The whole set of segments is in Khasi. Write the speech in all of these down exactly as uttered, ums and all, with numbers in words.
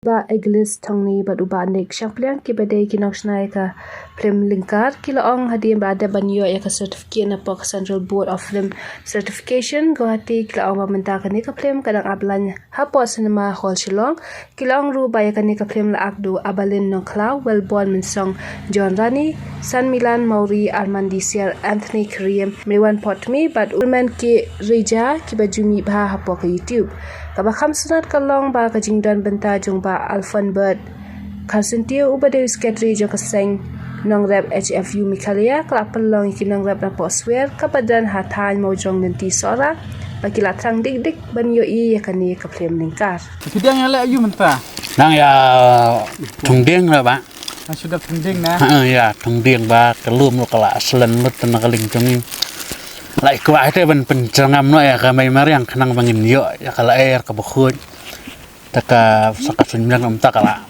Bah Eglis Thongni bad u Bah Nick Shangpliang kiba dei ki nongshna ïa ka film Lyngkar ki la ong hadien ba la dep ban ïoh ïa ka certificate napoh ka Central Board of Film Certification, Guwahati, ki la ong ba mynta kane ka film ka dang ap laiñ hapoh Cinema Hall Shillong. Ki la ong ruh ba ïa kane ka film la act da u Abalin Nongkhlaw, Wellborn Mynsong, John Rani, Sanmilan Mawrie, Armandi Siar, Anthony Kyriem, Mewan Potmi bad Urmen K Reja kiba ju mih bha hapoh ka YouTube. Kaba kham sngewtynnat ka long ba ka jingdon bynta jong Bah Alphonbert Kharsyntiew uba dei u secretary jong ka seng nongrep H F U Meghalaya ka la pynlong ïa ki nongrep napoh Swer kaba don ha thaiñ Mawjong Lynti Sohra ba ki la thrang dik dik ban ïohi ïa kane ka film Lyngkar. Phi dang ïaleh aïu mynta? Dang ïa thung dieng la, Bah. Nga shu dep thung dieng na. Ha, ïa thung dieng, Bah, ka lum ruh ka la slen lut na ka lieng jong ngi. La kwah te ban pynjrong noh ïa ka mei mariang khnang ba ngin ïoh ïa ka lyer kaba khuid. Te ka sa ka suiñ mynta ka la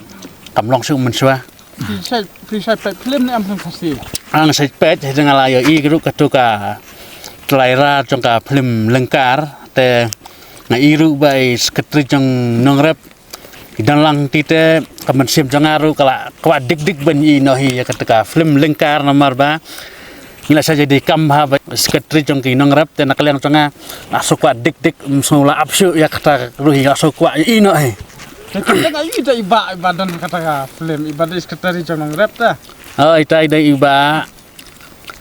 kam long shuh mynshuwa. Phi shait, phi shait peit film ne em film Khasi? Nga shait peit, hynrei nga la ïohi ruh katu ka trailer jong ka film Lyngkar, te nga i ruh ba i secretary jong nongrep i don lang, te ka mynsiem jong nga ruh ka la kwah dik dik ban ïohi noh hi ïa kata ka film Lyngkar namar ba ngi la shah ïadei kam bha bad secretary jong ki nongrep, te na ka liang jong nga nga sngewkwah dik dik, ym sngew la ap shuh ïa kata ruh hi, nga sngewkwah ïohi noh hi. Te ka dang ai da i Bah, i Bah don kata ka film, i Bah dei secretary jong nongrep te. Oh, ita i dei i Bah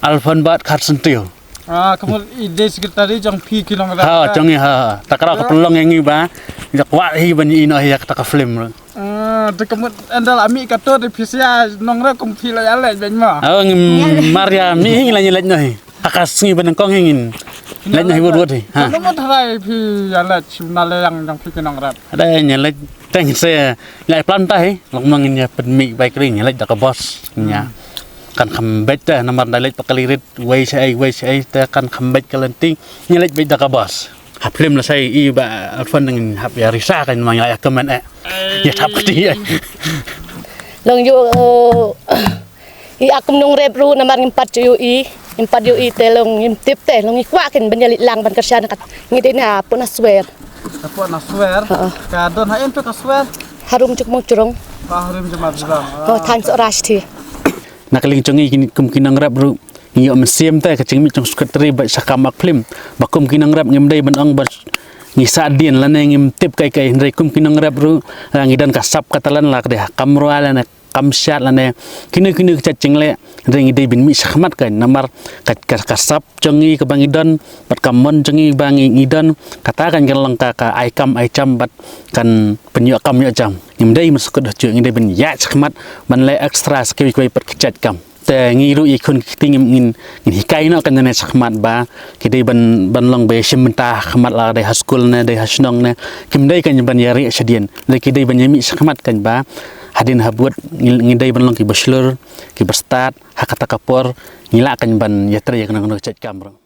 Alphonbert Kharsyntiew. Ah, ka mut i dei secretary jong phi ki nongrep. Ha, jong ngi, ha. Ta ka la ka pynlong ïa ngi ba ngi kwah hi ban ïohi noh hi ïa kata ka film ruh. Ah, te ka mut ynda la mih kato te phi sa ïa nongrep kum phi la ïaleh beit mo? Oh, ngim mar ïa mih hi, ngi la ïaleh noh hi. Ha ka sngi ba nyngkong hi ngin leh noh hi wut wut hi. Ha. Ka mut hynrei phi ïaleh shim na liang jong phi ki nongrep? Hynrei ngi leh teng se leh plan ta hi. Lok ma ngin ïa pynmih bai kri ngi leh da ka bos. Ngi ïa kan kham beit te namar da leh pa ka lirit wei shaei wei shaei te kan kham beit ka lynti. Ngi leh beit da ka bos. Ha film la sa i Bah Alphon ngin hap ïa risa kan ma ïa kmen eh. Ïa thap kti eh. Long ïoh, eh, i ak kum nongrep ruh namar ngim pat ju ïohi, ngim pat ïohi te long ngim tip te long ngi kwah kin ban ïa leit lang ban kyrshan kat ngi dei na pun na Swer. Ka pun na Swer. Ha. Ka don ha en tu ka Swer? Harum Jukmong Jurong. Ka Harum Jukmong Jurong. Ko than so ras thi. Na ka liang jong ngi kum ki nongrep ruh ngi ïoh mynsiem te ka jingmih jong secretary ba sa kam ak film ba kum ki nongrep ngim dei ban ong ba ngi sah dien lane ngim tip kai kai hynrei kum ki nongrep ruh, eh, ngi don ka sap ka talan la ka dei ha kamra lane kam shad lane kino kino ki jait jingleh, hynrei ngi dei ban mih shakhmat kan namar ka, ka, ka sap jong ngi kaba ngi don bad ka mon jong ngi ba ngi, ngi don, kata kan kan long ka, ka ai kam ai jam bad kan pynïoh kam ïoh jam. Ngim dei ban sukut ha ju, ngi dei ban ïaid shakhmat ban leh extra sa kiwei kiwei pat ki jait kam. Te ngi ruh i khun ki kti ngin, ngin hikai noh kan ne shakhmat ba ki dei ban, ban long ba shim bynta shakhmat la dei ha skul ne dei ha shnong ne kim dei kan ban ïa rieh shadien. Dei ki dei ban ïa mih shakhmat kan ba hadien habud ngi, ngi dei ban long kiba shlur kiba stad ha kata ka por ngi lah kan ban ïa trei ïa kano kano ka jait kam ruh.